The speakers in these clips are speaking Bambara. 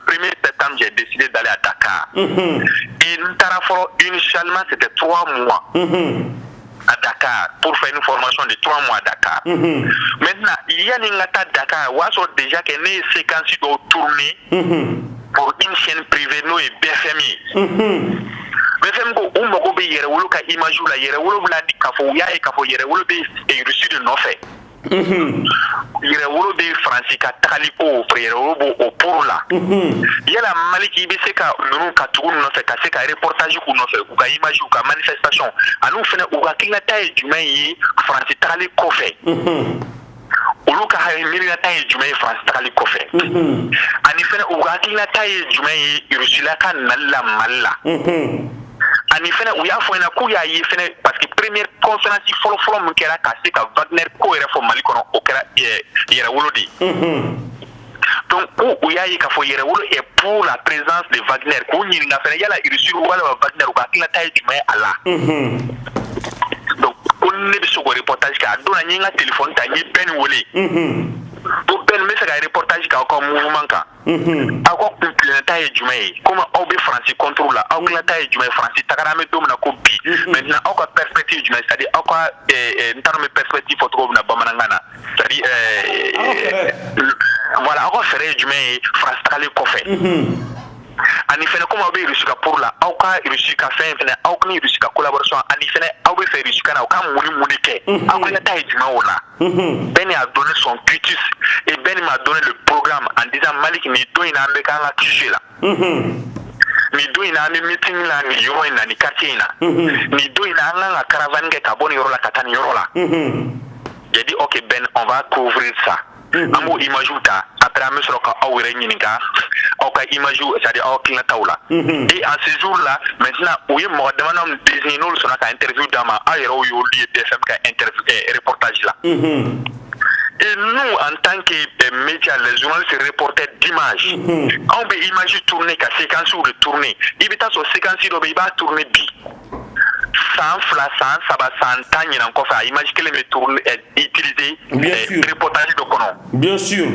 1er septembre, j'ai décidé d'aller à Dakar. Et n taara fɔlɔ, initialement c'était 3 mois à Dakar pour faire une formation de 3 mois à Dakar. Maintenant, yanni n ka taa Dakar, o y'a sɔrɔ déjà que ne ye séquence dɔw tourner pour une chaîne privée, n'o ye BFM ye. BFM ko u mago bɛ Yɛrɛwolo ka image la. Yɛrɛwolo bɛna di k'a fɔ u y'a ye k'a fɔ Yɛrɛwolo bɛ Russie de nɔfɛ. Yɛrɛwolo bɛ Faransi ka tagali ko, Yɛrɛwolo b'o o pour la. Yala Maliki, i bɛ se ka ninnu ka tugu nɔfɛ, ka se ka reportage k'u nɔfɛ, u ka image, u ka manifestation, ani fɛnɛ u ka hakilinata ye jumɛn ye Faransi tagali kɔfɛ, olu ka miirinata ye jumɛn ye Faransi tagali kɔfɛ, ani fɛnɛ u ka hakilinata ye jumɛn ye Rusila ka nali la Mali la? Ani fɛnɛ u y'a fɔ ɲɛna k'u y'a ye fɛnɛ, parce que première conférence fɔlɔ-fɔlɔ min kɛra ka se ka Wagner ko yɛrɛ fɔ Mali kɔnɔ, o kɛra Yɛrɛwolo de ye. Donc ko u y'a ye k'a fɔ Yɛrɛwolo est pour la présence de Wagner. K'u ɲininka fɛnɛ yala Russie walima Wagner, u ka hakilinata ye jumɛn ye a la. Donc ko ne bɛ se k'o reportage kɛ. A don na, n ye n ka téléphone ta, n ye Ben wele ko Ben, n bɛ fɛ ka reportage kɛ aw ka mouvement kan. Aw ka kuntilennata ye jumɛn ye? Komi aw bɛ Faransi contre la, aw tilata ye jumɛn ye? Faransi tagara, an bɛ don min na ko bi. Maintenant, aw ka perspective jumɛn? C'est à dire aw ka, n t'a dɔn n bɛ perspective fɔ cogo min na bamanankan na, c'est à dire voilà, aw ka fɛɛrɛ ye jumɛn ye Faransi tagalen kɔfɛ? Ani fɛnɛ, komi aw bɛ Russie ka pour la, aw ka Russie ka fɛn fɛnɛ, aw ni Russie ka collaboration, ani fɛnɛ aw bɛ fɛ Russie ka na, aw ka mun ni mun de kɛ? Aw ka ta ye jumɛn o la? Ben a donné son quitus et Ben m'a donné le programme en disant: Malik, nin don in na, an bɛ k'an ka QG la, nin don in na, an bɛ meeting la nin yɔrɔ in na, nin quartier in na, nin don in na, an kan ka caravane kɛ ka bɔ nin yɔrɔ la ka taa nin yɔrɔ la. J'ai dit: ok Ben, on va couvrir ça. An b'o image ta, après an bɛ sɔrɔ ka aw yɛrɛ ɲininka aw ka image, c'est à dire aw hakilinataw la. Et en ce jour là maintenant, u ye mɔgɔ damadɔ min désigné, n'olu sɔnna ka interview d'a ma, aw yɛrɛw y'olu ye BFM ka interview reportage la. Et nous, en tant que médias, les journalistes reporters d'image, anw bɛ image tourner, ka séquence de tourner. I bɛ taa sɔrɔ séquence dɔ bɛ yen, i b'a tourner bi, san 2, san 3, san 10 ɲinan kɔfɛ, a image kelen bɛ tourner, utiliser reportage dɔ kɔnɔ. Bien sûr.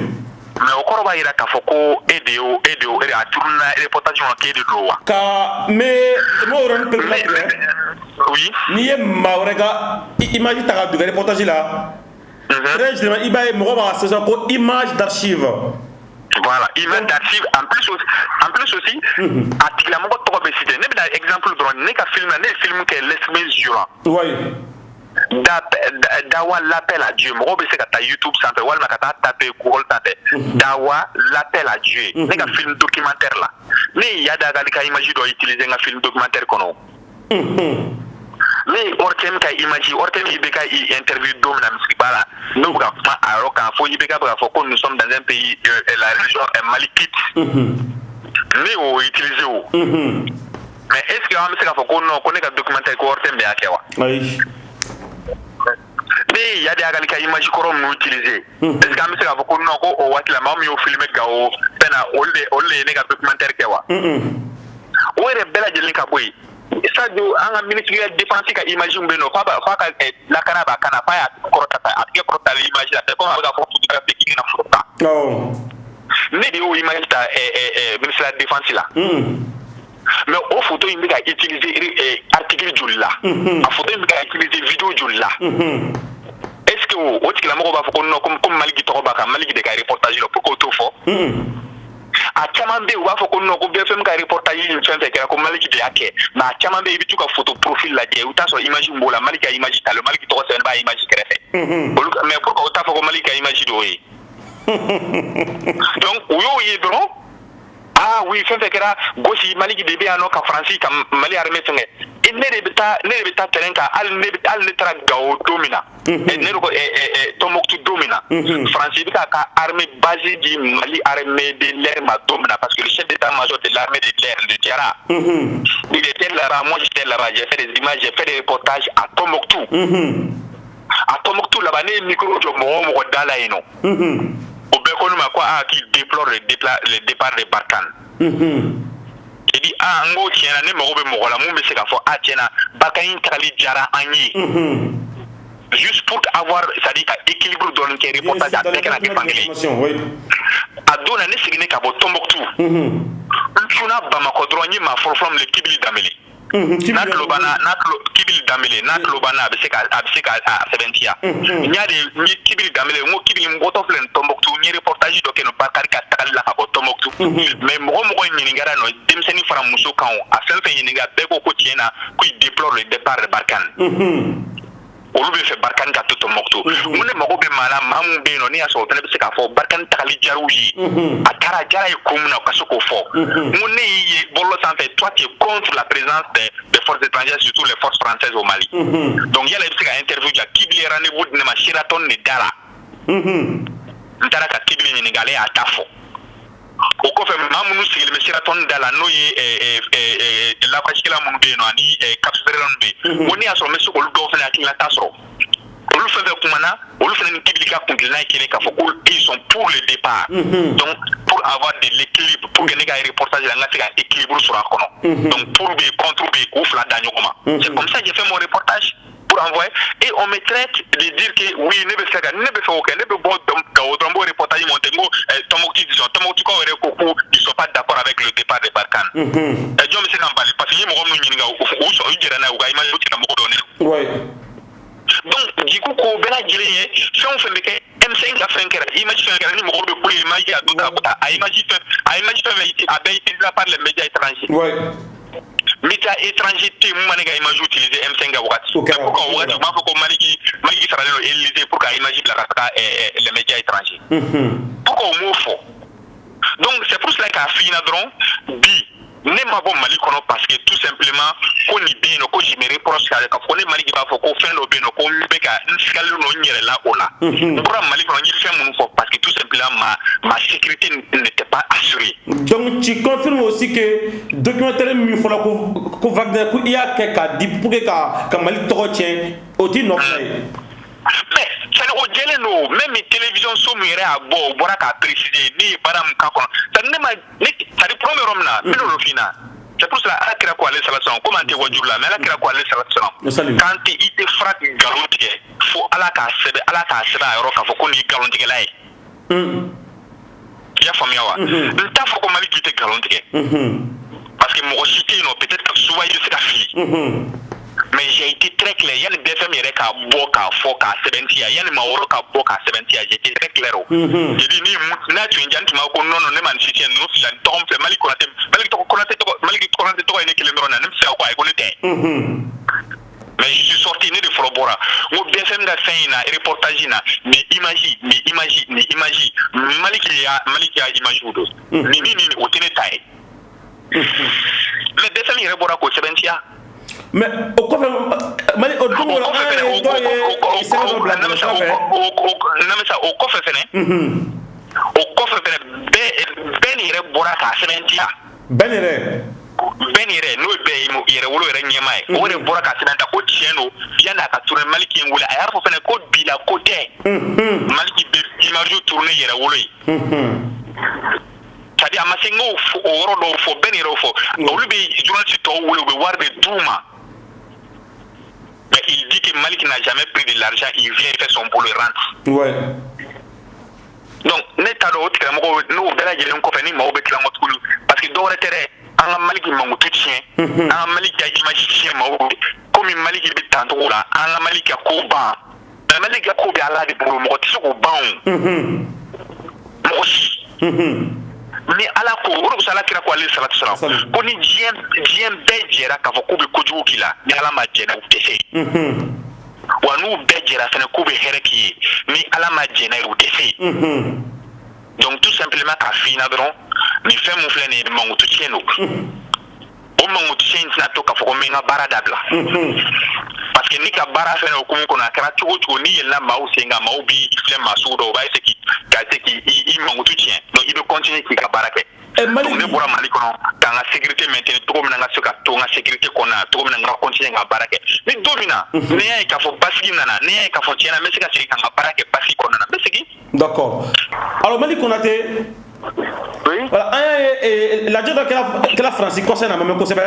Mais o kɔrɔ b'a jira k'a fɔ ko e de y'o, e de y'o, e de a tourner reportage kɔnɔ, k'e de don wa? Ka n bɛ n b'o yɔrɔnin permettre. Oui. N'i ye maa wɛrɛ ka image ta ka don i ka reportage la, très généralement, i b'a ye mɔgɔ b'a sɛbɛn ko image d'archive. Voilà, image d'archive. En plus aussi, a tigilamɔgɔ tɔgɔ bɛ cité. Ne bɛna exemple dɔrɔn, ne ka film na, ne ye film kɛ, L'extrémisme violent. Dawa, l'appel à Dieu. Mɔgɔw bɛ se ka taa YouTube sanfɛ walima ka taa taper Google sanfɛ, Dawa, l'appel à Dieu. Ne ka film documentaire la, ne ye Iyad Ag Ghali ka image dɔ utiliser n ka film documentaire kɔnɔ. Ne ye ORTM ka image, ORTM IBK interview don min na misiriba la, n'o bɛ ka kuma a yɔrɔ kan fo IBK bɛ ka fɔ ko nous sommes dans un pays de la religion malikite, ne y'o utiliser o. Mais est ce que an bɛ se k'a fɔ ko non, ko ne ka documentaire, ko ORTM de y'a kɛ wa? Ayi. Ne ye Iyad Ag Ghali ka image kɔrɔ ninnu utiliser, est ce que an bɛ se k'a fɔ ko non, ko o waati la maa min y'o filmer Gawo fɛn na, olu de ye ne ka documentaire kɛ wa? O yɛrɛ bɛɛ lajɛlen ka bɔ yen, Sadio, an ka ministre de la défense ka image min bɛ yen nɔ, f'a ka lakana b'a kan na, f'a y'a kɔrɔta, a tigɛ kɔrɔtalen image la, c'est comme a bɛ ka fɔ photographie k'i kana photo ta. Ne de y'o image ta ministre de la défense la. Mais o photo in bɛ ka utiliser article joli la? A photo in bɛ ka utiliser vidéo joli la? Est ce que o tigilamɔgɔw b'a fɔ ko non, comme Maliki tɔgɔ b'a kan, Maliki de ka reportage la? Pourquoi o t'o fɔ? A caman bɛ yen, u b'a fɔ ko non, ko BFM ka reportage in fɛn fɛn kɛra, ko Maliki de y'a kɛ. Mais a caman bɛ yen, i bɛ t'u ka photo profil lajɛ, i bɛ taa sɔrɔ image min b'o la, Maliki ka image talen, Maliki tɔgɔ sɛbɛnnen b'a image kɛrɛfɛ olu. Mais pourquoi o t'a fɔ ko Maliki ka image d'o ye? Donc u y'o ye dɔrɔn, ah oui, fɛn fɛn kɛra gosi, Maliki de bɛ yan nɔ ka Faransi ka Mali armée fɛngɛ. Ne de bɛ taa, ne de bɛ taa terrain kan. Hali ne taara Gawo don min na, ne ko Tombouctou don min na, Faransi bɛ k'a ka armée base di Mali armée de l'air ma don min na, parce que le chef d'état-major de l'armée de l'air, le Diarra, il était là-bas, moi j'étais là-bas, j'ai fait des images, j'ai fait des reportages à Tombouctou. À Tombouctou là-bas, ne ye micro jɔ mɔgɔ o mɔgɔ da la yen nɔ, o bɛɛ ko ne ma ko ah, qu'il déplore le départ de Barkhane. J'ai dit: ah, n ko tiɲɛna, ne mago bɛ mɔgɔ la mun bɛ se k'a fɔ ah, tiɲɛna, Barkhane tagali diyara an ye. Juste pour avoir, c'est-à-dire ka équilibre dɔɔni kɛ reportage, a bɛɛ kana kɛ fankelen. A don na, ne seginnen ka bɔ Tombouctou, n cunna Bamakɔ dɔrɔn, n ye maa fɔlɔ fɔlɔ min ye, Kibili Danbele. N'a tulo banna, n'a tulo Kibili Danbele, n'a tulo banna, a bɛ se ka a sɛbɛntiya. N y'a de, n ye Kibili Danbele, n ko: "Kibili, n bɔtɔ filɛ nin Tombouctou, n ye reportage dɔ kɛ nin Barkhane ka tagali la ka bɔ Tombouctou." Mais mɔgɔ mɔgɔ ɲininkara nɔ, denmisɛnnin fara muso kan o, a fɛn fɛn ɲininka, bɛɛ ko ko tiɲɛ na, ko il déplore le départ de Barkhane. Olu bɛ fɛ Barkhane ka to Tombouctou. N ko ne mago bɛ maa la, maa mun bɛ yen nɔ, ne y'a sɔrɔ o fana bɛ se k'a fɔ Barkhane tagali diyar'u ye, a taara diyara ye ko mun na, u ka se k'o fɔ. N ko ne y'i ye bɔlɔlɔ sanfɛ, toi, tu es contre la présence des forces étrangères, surtout les forces françaises au Mali. Donc yala i bɛ se ka interview ja? Kibili ye rendez-vous di ne ma Sheraton de da la. N taara ka Kibili ɲininka, ale y'a ta fɔ. O kɔfɛ, maa minnu sigilen bɛ Sheraton da la, n'o ye lafasikɛla minnu bɛ yen nɔ ani kapsifɛrɛla minnu bɛ yen, ko ne y'a sɔrɔ n bɛ se k'olu dɔw fana hakilinata sɔrɔ. Olu fɛn fɛn kumana, olu fana ni Kibili ka kuntilenna ye kelen, k'a fɔ ko ils sont pour le départ. Donc pour avoir de l'équilibre, pour que ne ka reportage la, n ka se ka équilibre sɔrɔ a kɔnɔ, donc pour bɛ yen, contre bɛ yen, k'u fila da ɲɔgɔn ma. C'est comme ça que j'ai fait mon reportage pour envoyer. Et on me traite de dire que oui, ne bɛ fɛ k'o kɛ, ne bɛ bɔ Gawo dɔrɔn, n b'o reportage monter, n ko Tombouctou, disons Tombouctou yɛrɛ ko ko ils sont pas d'accord avec le départ de Barkhane. Jɔn bɛ se ka n bali? Parce que n ye mɔgɔ minnu ɲininka, u sɔn, u jɛra n'a ye, u ka image tigilamɔgɔ dɔw ne. Donc Djikou ko bɛɛ lajɛlen ye fɛn o fɛn bɛ kɛ, M5 ka fɛn kɛra, image fɛn kɛra, ni mɔgɔw bɛ kule image a don ta, a image fɛn, a image fɛn fɛn, a bɛɛ utilisé par les médias étrangers. Média étranger tɛ yen mun ma ne ka image utiliser M5 ka wagati. O kɛra. Mais pourquoi o wagati u b'a fɔ ko Maliki saralen don Élysée pour ka image bila ka taga les médias étrangers? Pourquoi o m'o fɔ? Donc c'est pour cela k'a f'i ɲɛna dɔrɔn bi, ne ma bɔ Mali kɔnɔ parce que tout simplement ko nin bɛ yen nɔ, ko je me reproche k'a fɔ ko ne Maliki b'a fɔ ko fɛn dɔ bɛ yen nɔ, ko n bɛ ka n sigalen don n yɛrɛ la o la. N bɔra Mali kɔnɔ, n ye fɛn minnu fɔ, parce que tout simplement ma sécurité n'était pas assurée. Donc tu confirmes aussi que documentaire min fɔra ko Wagner, ko i y'a kɛ k'a di pour que ka Mali tɔgɔ tiɲɛ, o t'i nɔ fana ye? Mais sani o jɛlen don, même télévision so min yɛrɛ y'a bɔ, o bɔra k'a préciser ne ye baara min k'a kɔnɔ. C'est à dire ne ma ne, c'est à dire problème yɔrɔ min na, n bɛna o f'i ɲɛna. C'est pour cela Ala kira ko ale salatu salam, komi an tɛ wajulu la, mais Ala kira ko ale salatu salam, k'an tɛ i tɛ fara nkalon tigɛ fo Ala k'a sɛbɛn, Ala k'a sɛbɛn a yɔrɔ k'a fɔ ko nin ye nkalon tigɛla ye. I y'a faamuya wa? N t'a fɔ ko Mali k'i tɛ nkalon tigɛ, parce que mɔgɔ si tɛ yen nɔ, peut-être souvent i bɛ se ka fili, mais j'ai été très clair. Yani BFM yɛrɛ k'a bɔ k'a fɔ k'a sɛbɛntiya, yani maa wɛrɛ ka bɔ k'a sɛbɛntiya, j'étais très clair. O j'ai dit ni n'a tun ye diya, n tun b'a ko non non, ne ma nin si tiɲɛ, ninnu fila nin tɔgɔ min filɛ, Mali Konate, Mali tɔgɔ Konate tɔgɔ, Mali Konate tɔgɔ ye ne kelen dɔrɔn na, ne bɛ se ka ko ayi, ko ne tɛ. Mais je suis sorti, ne de fɔlɔ bɔra n ko BFM ka fɛn in na, reportage in na, nin image, nin image, nin image, Maliki y'a image don, nin ni nin, o tɛ ne ta ye. Mais BFM yɛrɛ bɔra k'o sɛbɛntiya. Mais o kɔfɛ, Mali, o don o an ye dɔw ye sɛbɛn dɔ bila bɔlɔlɔsira fɛ. Namisa, o kɔfɛ fɛnɛ, bɛɛ nin yɛrɛ bɔra k'a sɛbɛntiya. Bɛɛ nin yɛrɛ? Bɛɛ nin yɛrɛ, n'o ye bɛɛ yɛrɛ wolo yɛrɛ ɲɛmaa ye, o yɛrɛ bɔra k'a sɛbɛntiya ko tiɲɛ don, yanni a ka tourner, Maliki ye n wele, a y'a fɔ fɛnɛ ko bila ko tɛ, Maliki bɛ image tourner yɛrɛ wolo ye. C'est à dire a ma se n k'o o yɔrɔ dɔw fɔ, bɛɛ nin yɛrɛ fɔ, olu bɛ journaliste tɔw wele, u bɛ wari de d'u ma. Mais il dit que Malik n'a jamais pris de l'argent, il vient faire son boulot et rentre. Donc ne t'a dɔn o tigilamɔgɔw n'o bɛɛ lajɛlen kɔfɛ ni maaw bɛ tila kɔ tuguni, parce que dɔwɛrɛ tɛ dɛ, an ka Maliki mankutu tiɲɛ, an ka Maliki ka image tiɲɛ maaw bolo, komi Maliki bɛ tancogo la, an ka Maliki ka ko ban. Mais Maliki ka ko bɛ Ala de bolo, mɔgɔ tɛ se k'o ban o, mɔgɔ si. Ni Ala ko, o de kosɔn Ala kira ko ale salatu salam, ko ni diɲɛ bɛɛ jɛra k'a fɔ k'u bɛ kojugu k'i la, ni Ala ma jɛn, u tɛ se. Wa n'u bɛɛ jɛra fɛnɛ k'u bɛ hɛrɛ k'i ye, ni Ala ma jɛn n'a ye, u tɛ se. Donc tout simplement k'a f'i ɲɛna dɔrɔn, nin fɛn mun filɛ nin ye, mankutu tiɲɛ don. O mankutu tiɲɛ in tɛna to k'a fɔ ko n bɛ n ka baara dabila, parce que ni ka baara fɛnɛ hukumu kɔnɔ, a kɛra cogo o cogo, n'i yɛlɛnna maaw sen kan, maaw b'i filɛ maa sugu dɔw, u b'a essayer k'i ka essayer k'i mankutu tiɲɛ. Donc i bɛ continuer k'i ka baara kɛ. Donc ne bɔra Mali kɔnɔ k'an ka sécurité maintenir cogo min na, n ka se ka to n ka sécurité kɔnɔna na cogo min na, n ka continuer ka baara kɛ. Ni don min na ne y'a ye k'a fɔ basigi nana, ne y'a ye k'a fɔ tiɲɛna n bɛ se ka segin ka n ka baara kɛ basigi kɔnɔna na, n bɛ segin. D'accord. Alors Mali Konate. Oui. Voilà, an y'a ye lajɛ dɔ kɛra Faransi kɔsɛ na, ma mɛn kosɛbɛ.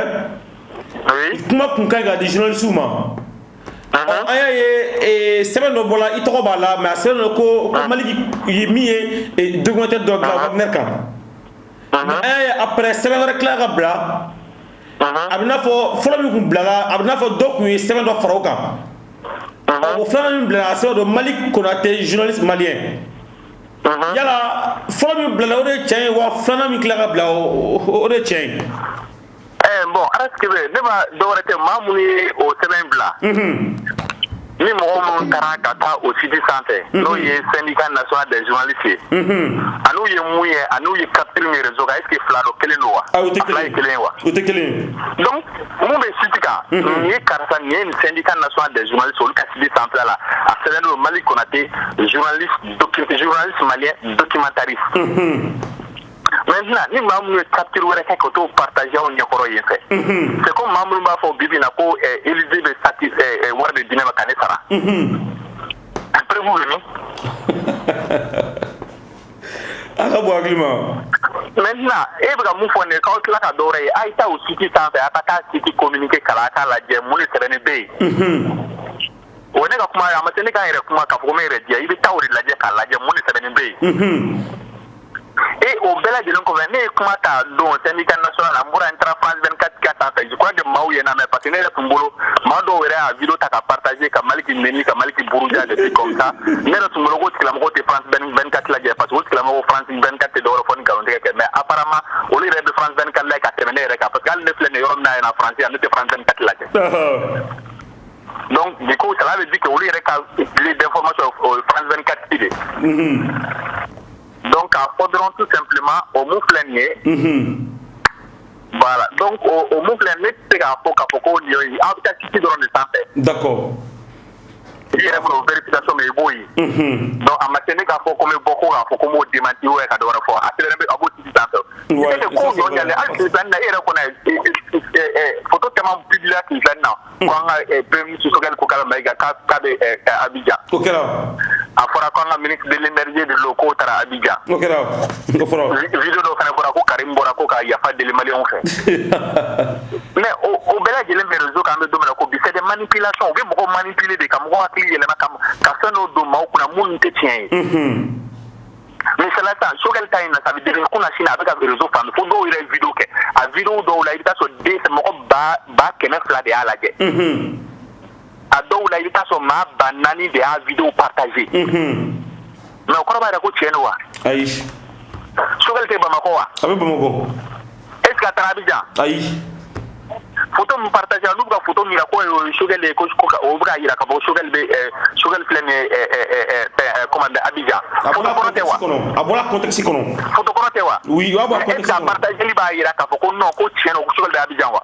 Oui. Kuma kun ka ɲi ka di journaliste ma. An y'a ye sɛbɛn dɔ bɔra, i tɔgɔ b'a la, mais a sɛbɛn dɔ ko Maliki ye min ye documentaire dɔ dilan Wagner kan. An y'a ye après, sɛbɛn wɛrɛ tila ka bila, a bɛ n'a fɔ fɔlɔ min kun bilala, a bɛ n'a fɔ dɔ kun ye sɛbɛn dɔ fara o kan. O filanan min bilala, a sɛbɛn dɔ Malik Konate, journaliste malien. Yala fɔlɔ min bilala, o de ye tiɲɛ ye wa, filanan min tila ka bila, o de ye tiɲɛ ye? Bon, Arasikebe, ne ma dɔwɛrɛ tɛ, maa minnu ye o sɛbɛn bila, ni mɔgɔ minnu taara ka taa o site sanfɛ, n'o ye Syndicat national des journalistes ye, an'u ye mun ye, an'u ye capture min réseau kan, est ce que fila dɔ kelen don wa? A fila ye kelen ye wa? O tɛ kelen ye. Donc mun bɛ site kan, nin ye karisa, nin ye nin Syndicat national des journalistes, olu ka site sanfɛla la, a sɛbɛnnen don Malik Konate, journaliste malien documentariste. Maintenant, ni maa minnu ye capture wɛrɛ kɛ ka t'o partager aw ɲɛkɔrɔ yen fɛ, c'est comme maa minnu b'a fɔ bi bi in na ko Élysée bɛ sati wari de di ne ma ka ne sara. Preuve bɛ min? A ka bon hakili ma. Maintenant, e bɛ ka mun fɔ nin ye, k'aw tila ka dɔ wɛrɛ ye, a ye taa o site sanfɛ, a ka taa site communiqué kalan, a k'a lajɛ mun de sɛbɛnnen bɛ yen. O ye ne ka kuma ye, a ma se ne k'an yɛrɛ kuma k'a fɔ ko n bɛ yɛrɛ diya. I bɛ taa o de lajɛ k'a lajɛ mun de sɛbɛnnen bɛ yen. Et o bɛɛ lajɛlen kɔfɛ, ne ye kuma ta don Syndicat national la, n bɔra, n taara France 24 ka sanfɛ. Je crois que maaw ye n lamɛn, parce que ne yɛrɛ tun bolo, maa dɔw yɛrɛ y'a vidéo ta ka partager ka Maliki neni, ka Maliki buruja, des trucs comme ça. Ne yɛrɛ tun bolo ko tigilamɔgɔw tɛ France 24 lajɛ, parce que o tigilamɔgɔw, France 24 tɛ dɔwɛrɛ fɔ ni nkalon tigɛ kɛ. Mais apparemment, olu yɛrɛ bɛ France 24 lajɛ ka tɛmɛ ne yɛrɛ kan, parce que hali ne filɛ nin yɔrɔ min na yan na, France yan, ne tɛ France 24 lajɛ. Donc du coup, ça veut dire que olu yɛrɛ ka lieu d'information, o ye France 24 de. Donc k'a fɔ dɔrɔn, tout simplement, o mun filɛ nin ye, voilà. Donc o mun filɛ, ne tɛ se k'a fɔ k'a fɔ ko nin ye, aw bɛ taa site dɔrɔn de sanfɛ. I yɛrɛ bolo vérification min, i b'o ye. Donc a ma se ne k'a fɔ ko n bɛ bɔ ko k'a fɔ ko n b'o démenti ou ka dɔ wɛrɛ fɔ. A sɛbɛnnen bɛ, a b'o site sanfɛ. I tɛ ko ɲɔ ɲalen hali tile filanin na, e yɛrɛ kɔnɔ, photo caman publier tile filanin na ko an ka premier ministre Choguel Kokalla Maïga k'a bɛ Abidjan. O kɛra. A fɔra ko an ka ministre de l'Énergie, de l'eau, k'o taara Abidjan. O kɛra, o fɔra. Vidéo dɔw fana bɔra ko Karim bɔra ko ka yafa deli maliyɛnw fɛ. Mais o bɛɛ lajɛlen bɛ réseau kan. An bɛ don min na ko bi, c'est des manipulations. U bɛ mɔgɔw manipuler de ka mɔgɔw hakili yɛlɛma, ka fɛn dɔw don maaw kunna minnu tɛ tiɲɛ ye. Misaliya sisan, Choguel ta in na, ça veut dire kunna sini a bɛ ka réseau fan fo dɔw yɛrɛ ye vidéo kɛ. A vidéo dɔw la, i bɛ taa sɔrɔ den mɔgɔ 200,000 de y'a lajɛ. A dɔw la, i bɛ taa sɔrɔ maa 4000 de y'a vidéo partager. Mais o kɔrɔ b'a jira ko tiɲɛ don wa? Ayi. Choguel tɛ Bamakɔ wa? A bɛ Bamakɔ. Est ce que a taara Abidjan? Ayi. Photo min partager, n'u bɛ ka photo min yira ko o ye Choguel ye, ko o bɛ ka yira k'a fɔ Choguel bɛ, Choguel filɛ nin ye, comment dire, Abidjan. Photo kɔrɔ tɛ wa? A bɔra contexte kɔnɔ. Photo kɔrɔ tɛ wa? Oui, o b'a bɔ contexte kɔnɔ. Est ce que a partager b'a yira k'a fɔ ko non, ko tiɲɛ don, ko Choguel bɛ Abidjan wa?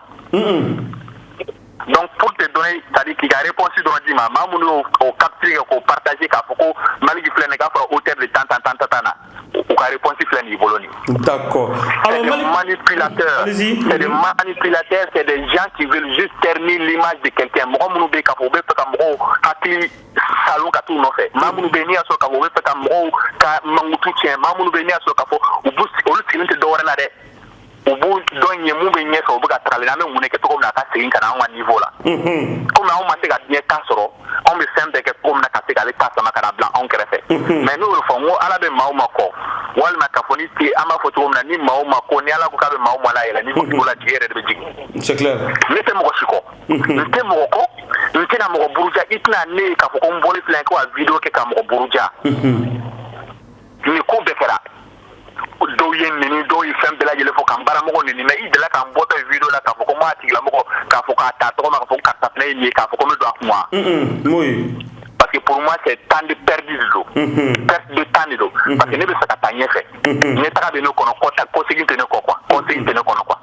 Donc pour te donner, c'est-à-dire k'i ka réponse dɔrɔn d'i ma, maa minnu y'o o capture kɛ k'o partager k'a fɔ ko Maliki filɛ nin ye, k'a fɔra hôtel de tan tan tan tan na, u ka réponse filɛ nin y'i bolo nin. D'accord. Alors, c'est des manipulateurs. Allez-y. C'est des manipulateurs, c'est des gens qui veulent juste ternir l'image de quelqu'un. Mɔgɔ minnu bɛ yen k'a fɔ u bɛ fɛ ka mɔgɔw hakili salon ka t'u nɔfɛ. Maa minnu bɛ yen n'i y'a sɔrɔ k'a fɔ u bɛ fɛ ka mɔgɔw ka mankutu tiɲɛ. Maa minnu bɛ yen n'i y'a sɔrɔ k'a fɔ u b'u olu sigilen tɛ dɔwɛrɛ la dɛ. U b'u dɔn ɲɛ mun bɛ ɲɛfɛ, u bɛ ka tagalen, an bɛ mun de kɛ cogo min na a ka segin ka na anw ka niveau la. Komi anw ma se ka diɲɛ ta sɔrɔ, anw bɛ fɛn bɛɛ kɛ cogo min na ka se k'ale ta sama ka na bila anw kɛrɛfɛ. Mais n'o y'o fɔ, n ko Ala bɛ maaw ma kɔ, walima k'a fɔ ni tile, an b'a fɔ cogo min na, ni maaw ma ko, ni Ala ko k'a bɛ maaw ma layɛlɛ, ni ko la jigi yɛrɛ de bɛ jigin. C'est clair. Ne tɛ mɔgɔ si kɔ, n tɛ mɔgɔ kɔ, n tɛna mɔgɔ buruja. I tɛna ne ye k'a fɔ ko n bɔli filɛ ko ka vidéo kɛ ka mɔgɔ buruja. Nin ko bɛɛ kɛra, dɔw ye neni, dɔw ye fɛn bɛɛ lajɛlen fɔ k'an baramɔgɔ neni, mais i delila k'an bɔtɔ ye vidéo la k'a fɔ ko n b'a tigilamɔgɔ, k'a fɔ k'a ta tɔgɔ ma, k'a fɔ ko karisa filɛ ye nin ye, k'a fɔ ko n bɛ don a kun wa? M'o ye. Parce que pour moi, c'est temps de perdu de don, perte de temps de don, parce que ne bɛ fɛ ka taa ɲɛfɛ, ɲɛtaga bɛ ne kɔnɔ, kɔta kɔsegin tɛ ne kɔ quoi, kɔsegin tɛ ne kɔnɔ quoi.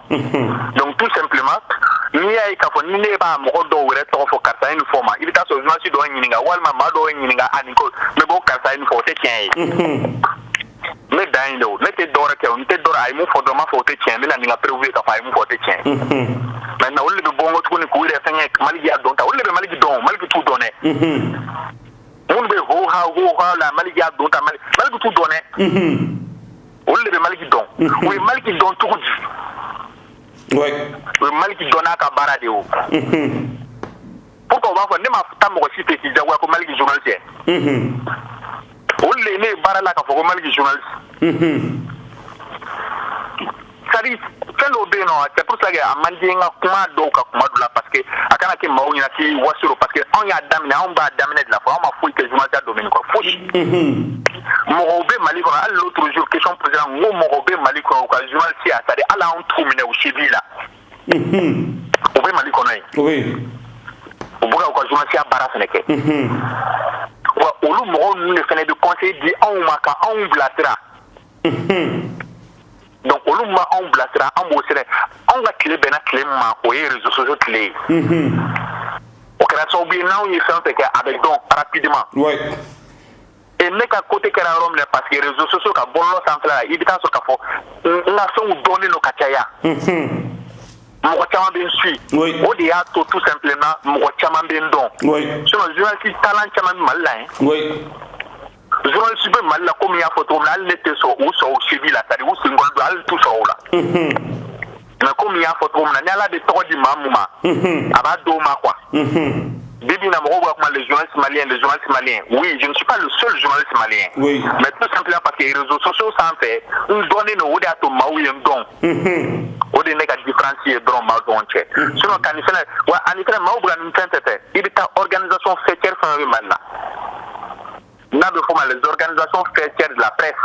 Donc tout simplement, n'i y'a ye k'a fɔ ni ne b'a mɔgɔ dɔw yɛrɛ tɔgɔ fɔ, karisa ye nin fɔ ma, i bɛ taa sɔrɔ journaliste dɔw ɲininka walima maa dɔw ɲininka a nin ko, n bɛ bɔ karisa ye nin fɔ, o tɛ tiɲɛ ye. Ne dan ye de o, ne tɛ dɔwɛrɛ kɛ o, n tɛ dɔwɛrɛ. A ye mun fɔ dɔrɔn, n b'a fɔ o tɛ tiɲɛ, n bɛ na nin ka preuve ye k'a fɔ a ye mun fɔ, o tɛ tiɲɛ. Maintenant, olu de bɛ bɔ n kɔ tuguni k'u yɛrɛ fɛngɛ Maliki y'a dɔn ta, olu de bɛ Maliki dɔn, Maliki t'u dɔn dɛ. Minnu bɛ ho ha ho ha la, Maliki y'a dɔn ta, Maliki t'u dɔn dɛ. Olu de bɛ Maliki dɔn. U ye Maliki dɔn cogo di? U ye Maliki dɔn n'a ka baara de ye o. Pourquoi u b'a fɔ ne ma taa mɔgɔ si fɛ k'i jagoya ko Maliki journaliste ye? Olu de ye ne ye baara la k'a fɔ ko Maliki journaliste. C'est à dire, fɛn dɔw bɛ yen nɔ, c'est pour ça que a man di n ka kuma dɔw ka kuma dɔ la, parce que a kana kɛ maaw ɲɛna k'i waso, parce que anw y'a daminɛ, anw b'a daminɛ de la fɔ anw ma foyi kɛ journaliste domaine kɔnɔ, foyi. Mɔgɔw bɛ Mali kɔnɔ, hali l'autre jour question posée, n ko mɔgɔw bɛ Mali kɔnɔ, u ka journaliste ya, c'est à dire hali anw t'u minɛ u cheville la. O bɛ Mali kɔnɔ yen. U bɛ ka u ka journaliste baara fɛnɛ kɛ. Wa olu mɔgɔw ninnu de fɛnɛ bɛ conseil di anw ma ka anw bilasira. Donc olu ma anw bilasira, an b'o sira. Anw ka tile bɛnna tile min ma, o ye réseaux sociaux tile ye. O kɛra sababu ye, n'anw ye fɛn fɛn kɛ, a bɛ dɔn rapidement. Et ne ka côté kɛra yɔrɔ min na, parce que réseaux sociaux ka bɔlɔlɔ sanfɛla la, i bɛ taa sɔrɔ k'a fɔ n ka fɛnw dɔnnen don ka caya. Mɔgɔ caman bɛ n suit. O de y'a to tout simplement mɔgɔ caman bɛ n dɔn. Sinon journaliste talent caman bɛ Mali la yen. Journaliste bɛ Mali la, komi n y'a fɔ cogo min na, hali ne tɛ sɔn u sɔn u cheville la, c'est à dire u senkɔrɔ don, hali t'u sɔrɔ o la. Mais komi n y'a fɔ cogo min na, ni Ala bɛ tɔgɔ di maa mun ma, a b'a d'o ma quoi. Bi bi in na, mɔgɔw b'a kuma les journalistes maliens, les journalistes maliens. Oui, je ne suis pas le seul journaliste malien. Mais tout simplement parce que réseaux sociaux sanfɛ, n dɔnnen don, o de y'a to maaw ye n dɔn. O de ye ne ka différence ye dɔrɔn maaw ɲɔgɔn cɛ. Sinon ka nin fɛnɛ wa, ani fɛnɛ maaw bɛ ka nin fɛn fɛn fɛ, i bɛ taa organisation faîtière fɛn fɛn bɛ Mali la, n'a bɛ fɔ o ma les organisations faîtières de la presse,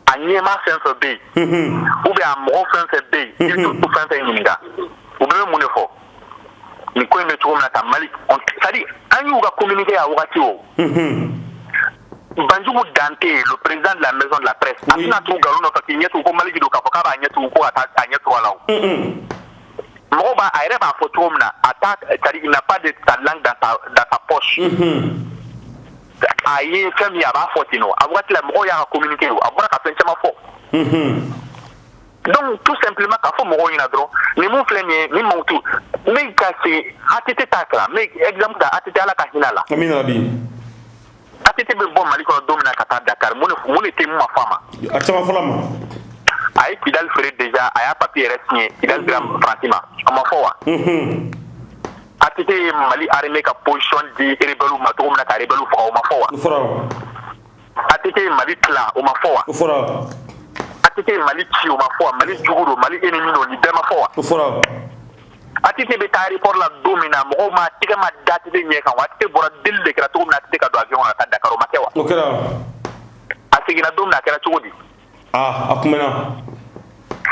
a ɲɛmaa fɛn fɛn bɛ yen ou bien a mɔgɔ fɛn fɛn bɛ yen, i bɛ t'u fɛn fɛn ɲininka, u bɛɛ bɛ mun de fɔ? Nin ko in bɛ cogo min na tan, Mali, c'est à dire an y'u ka communiqué a wagati o. Banjugu Dante, le président de la maison de la presse, a tɛna tugu nkalon nɔfɛ k'i ɲɛ tugu ko Maliki don, k'a fɔ k'a b'a ɲɛ tugu ko ka taa a ɲɛ tugu a la o. Mɔgɔw b'a, a yɛrɛ b'a fɔ cogo min na, a t'a, c'est à dire il n'a pas de sa langue dans sa poche. A ye fɛn min ye, a b'a fɔ ten nɔ. A wagati la, mɔgɔw y'a ka communiqué o, a bɔra ka fɛn caman fɔ. Donc tout simplement k'a fɔ mɔgɔw ɲɛna dɔrɔn, nin mun filɛ nin ye, nin mankutu ne ka se ATT ta kɛra, n bɛ exemple ta ATT, Ala ka hinɛ a la. Amina rabi. ATT bɛ bɔ Mali kɔnɔ don min na ka taa Dakar, mun de tɛ mun ma fɔ a ma? A caman fɔla ma. A ye Kidali feere déjà, a y'a papier yɛrɛ signé, Kidali dira Faransi ma, a ma fɔ wa? ATT ye Mali armée ka position di rebelle ma cogo min na ka rebelle faga, o ma fɔ wa? O fɔra. ATT ye Mali tila, o ma fɔ wa? O fɔra. ATT ye Mali ci, o ma fɔ wa? Mali jugu don, Mali ennemi don, nin bɛɛ ma fɔ wa? O fɔra. ATT bɛ taa aéroport la don min na, mɔgɔw ma tɛgɛ ma da ATT ɲɛ kan wa? ATT bɔra, deli de kɛra cogo min na, ATT ka don avion kɔnɔ ka taa Dakar, o ma kɛ wa? O kɛra. A seginna don min na, a kɛra cogo di? Ah, a kunbɛnna.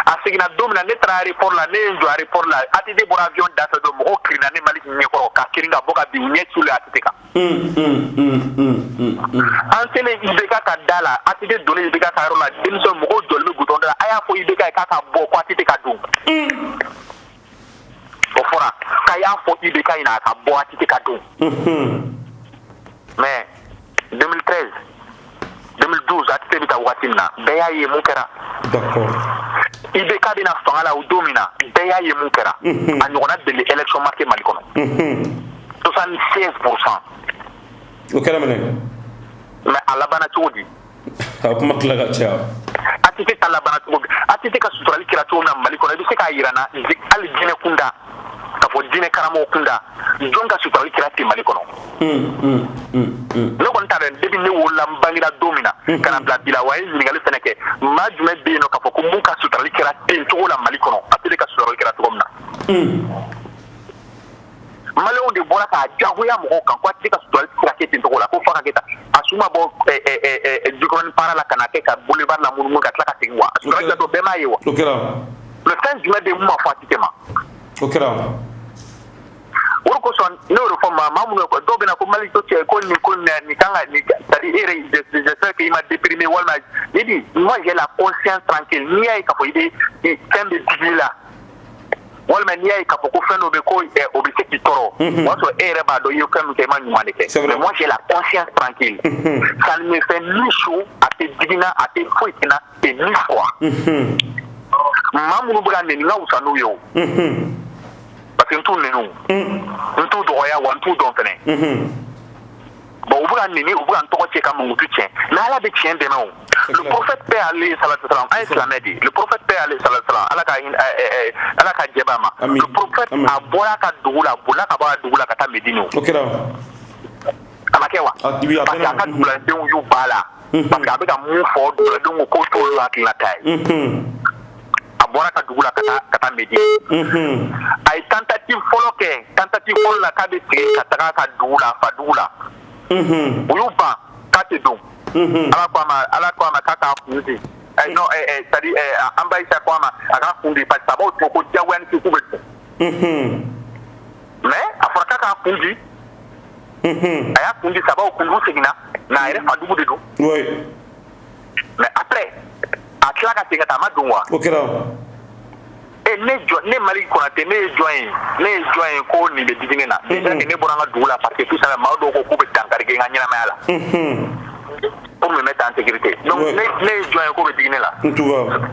A seginna don min na, ne taara aéroport la, ne ye n jɔ aéroport la, ATT bɔra avion da fɛ don, mɔgɔw kirinna ne Mali ɲɛkɔrɔ ka kirin ka bɔ ka bin, u ɲɛ culen ATT kan. An selen IBK ka da la, ATT donnen IBK ka yɔrɔ la, denmisɛn mɔgɔw jɔlen bɛ goudron da la, a y'a fɔ IBK ye k'a ka bɔ ko ATT ka don. O fɔra k'a y'a fɔ IBK ɲɛna a ka bɔ, ATT ka don. Mais 2013, 2012, ATT bɛ taa waati min na, bɛɛ y'a ye mun kɛra. IBK bɛna fanga la o don min na, bɛɛ y'a ye mun kɛra. A ɲɔgɔnna deli élection marqué Mali kɔnɔ. 76%. O kɛra minɛ. Mais a labanna cogo di? A kuma tila ka caya. ATT ta labanna cogo di? ATT ka suturali kɛra cogo min na Mali kɔnɔ, i bɛ se k'a yira n na, hali diinɛ kunda, k'a fɔ diinɛ karamɔgɔ kunda, jɔn ka suturali kɛra ten Mali kɔnɔ? Ne kɔni t'a dɔn, depuis ne wolola, n bangera don min na ka na bila bi la, wa ye ɲininkali fɛnɛ kɛ, maa jumɛn bɛ yen nɔ k'a fɔ ko mun ka suturali kɛra ten cogo la Mali kɔnɔ, ATT ka suturali kɛra cogo min na? Maliyɛnw de bɔra k'a jagoya mɔgɔw kan ko ATT ka suturali tɛ se ka kɛ ten cogo la, ko f'a ka kɛ tan. A su ma bɔ Jikɔrɔni para la ka na kɛ ka boulevard la munumunu ka tila ka segin wa? A suturali kɛ don, bɛɛ m'a ye wa? O kɛra. Mais fɛn jumɛn bɛ yen mun ma fɔ ATT ma? O kɛra. O de kosɔn ne y'o de fɔ maa minnu ye, dɔw bɛ na ko Mali to cɛ, ko nin ko nin kan ka nin, c'est à dire e yɛrɛ, j'espère que i ma déprimé walima ne di. Moi, j'ai la conscience tranquille. N'i y'a ye k'a fɔ i bɛ fɛn bɛ digi i la, walima n'i y'a ye k'a fɔ ko fɛn dɔ bɛ ko o bɛ se k'i tɔɔrɔ, o y'a sɔrɔ e yɛrɛ b'a dɔn i ye fɛn min kɛ, i ma ɲuman de kɛ. Mais moi, j'ai la conscience tranquille, ça ne me fait ni chaud, a tɛ digi n na, a tɛ foyi kɛ n na, et ni froid. Maa minnu bɛ ka nɛni, n ka wusa n'u ye o, parce que n t'u nɛni, n t'u dɔgɔya, wa n t'u dɔn fɛnɛ. Bon, u bɛ ka nɛni, u bɛ ka n tɔgɔ cɛ, ka mankutu tiɲɛ, mais Ala bɛ tiɲɛ dɛmɛ o. Le prophète, paix alayhi salatu salam, an ye silamɛ de ye. Le prophète, paix alayhi salatu salam, Ala ka hinɛ, Ala ka jɛ b'a ma. Le prophète, a bɔra a ka dugu la, a bolila ka bɔ a ka dugu la ka taa Medine o. O kɛra. A ma kɛ wa? Parce que a ka duguladenw y'u ba la, parce que a bɛ ka mun fɔ, duguladenw ko k'o t'olu hakilinata ye. A bɔra ka dugu la ka taa Medine. A ye tentative fɔlɔ kɛ, tentative fɔlɔ la k'a bɛ segin ka taga a ka dugu la, fa dugu la. U y'u ban k'a tɛ don. Ala ko a ma, Ala ko a ma k'a k'a kun di. Non, c'est à dire an ba Isa ko a ma a k'a kun di, parce que sabaw tun ko diyagoya ni k'u bɛ don. Mais a fɔra k'a k'a kun di. A y'a kun di sabaw kun, u seginna, mais a yɛrɛ fa dugu de don. Mais après, a tila ka segin ka taa, a ma don wa? O kɛra. E ne jɔ, ne Mali Konate, ne ye jɔn ye? Ne ye jɔn ye ko nin bɛ digi ne na? Déjà que ne bɔra n ka dugu la, parce que tout simplement maa dɔw ko k'u bɛ dankari kɛ n ka ɲɛnamaya la pour me mettre en sécurité. Donc ne ye jɔn ye k'o bɛ digi ne la? En tout cas.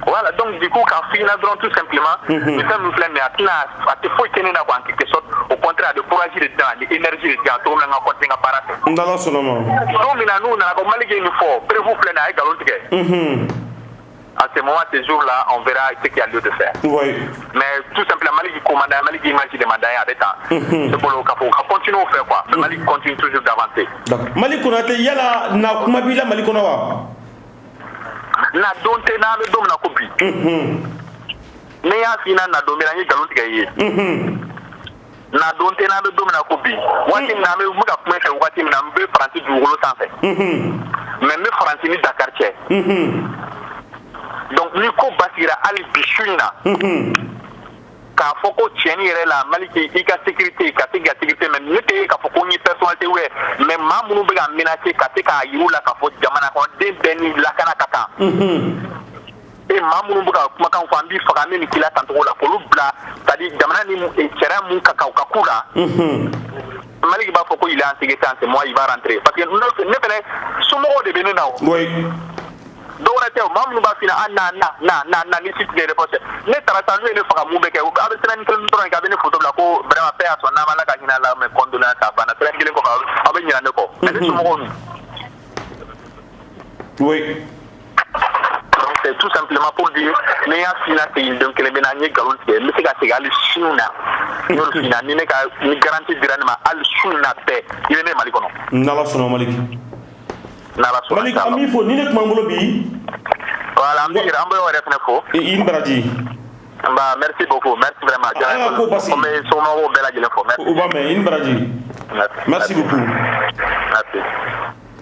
Voilà, donc du coup, k'a f'i ɲɛna dɔrɔn, tout simplement, nin fɛn min filɛ nin ye, a tɛna, a tɛ foyi kɛ ne na quoi, en quelque sorte. Au contraire, a bɛ courage de di yan, ani énergie de di yan, cogo min na n ka continuer n ka baara fɛ. N'Ala sɔnna ma. Don min na n'u nana ko Maliki ye nin fɔ, preuve filɛ nin ye, a ye nkalon tigɛ. À ce moment, ce jour-là, on verra ce qu'il y a lieu de faire. Mais tout simplement, Maliki commandant, Maliki image de mandat a bɛ tan. Ne bolo k'a fɔ ka continuer o fɛ quoi. Mais Maliki continue toujours d'avancer. D'accord. Mali Konate, yala na kuma b'i la Mali kɔnɔ wa? Na don tɛ n'an bɛ don min na ko bi. Ne y'a f'i ɲɛna na don min na, n ye nkalon tigɛ i ye. Na don tɛ n'an bɛ don min na ko bi. Waati min na an bɛ n bɛ ka kuma i fɛ, waati min na n bɛ Faransi dugukolo sanfɛ. Mais n bɛ Faransi ni Dakar cɛ. Donc ni ko basigira hali bi su in na, k'a fɔ ko tiɲɛni yɛrɛ la, Maliki, i ka sécurité ka se ka sécurité, mais ne tɛ k'a fɔ ko n ye personnalité wɛrɛ, mais maa minnu bɛ ka menacer, ka se k'a yir'u la k'a fɔ jamana kɔnɔden bɛɛ ni lakana ka kan. E maa minnu bɛ ka kumakan fɔ, an b'i faga, an bɛ nin k'i la tancogo la, k'olu bila, c'est à dire jamana ni sariya mun ka kan, u ka k'u la. Maliki b'a fɔ ko il est en sécurité en ce moment, il va rentrer, parce que ne fɛnɛ somɔgɔw de bɛ ne na o. Dɔwɛrɛ tɛ o, maa minnu b'a f'i ɲɛna, ah, na na na na na, ni si tigɛ réponse, ne taara sisan, n'u ye ne faga, mun bɛ kɛ? A bɛ semaine kelen dɔrɔn kɛ, a bɛ ne photo bila ko vraiment, paix à son âme, Ala ka hinɛ a la, mais condoléances, a banna. Semaine kelen kɔfɛ, aw bɛ ɲinɛ ne kɔ, mais ne somɔgɔw dun? Donc c'est tout simplement pour dire, ne y'a f'i ɲɛna segin don kelen bɛ na, n ye nkalon tigɛ, n bɛ se ka segin hali su in na. N y'o f'i ɲɛna, ni ne ka ni garantie dira ne ma, hali su in na bɛɛ, i bɛ ne Mali kɔnɔ. N'Ala sɔnna, Maliki. N'Ala sɔnna. Maliki, an b'i fo ni ne kuma n bolo bi. Voilà, an bɛ yɛrɛ, an bɛ yɛrɛ fɛnɛ fo. I ni baraji. Nba, merci beaucoup, merci vraiment. Ala ka ko basigi. An bɛ somɔgɔw bɛɛ lajɛlen fo, merci. U b'a mɛn, i ni baraji. Merci. Merci beaucoup. Merci.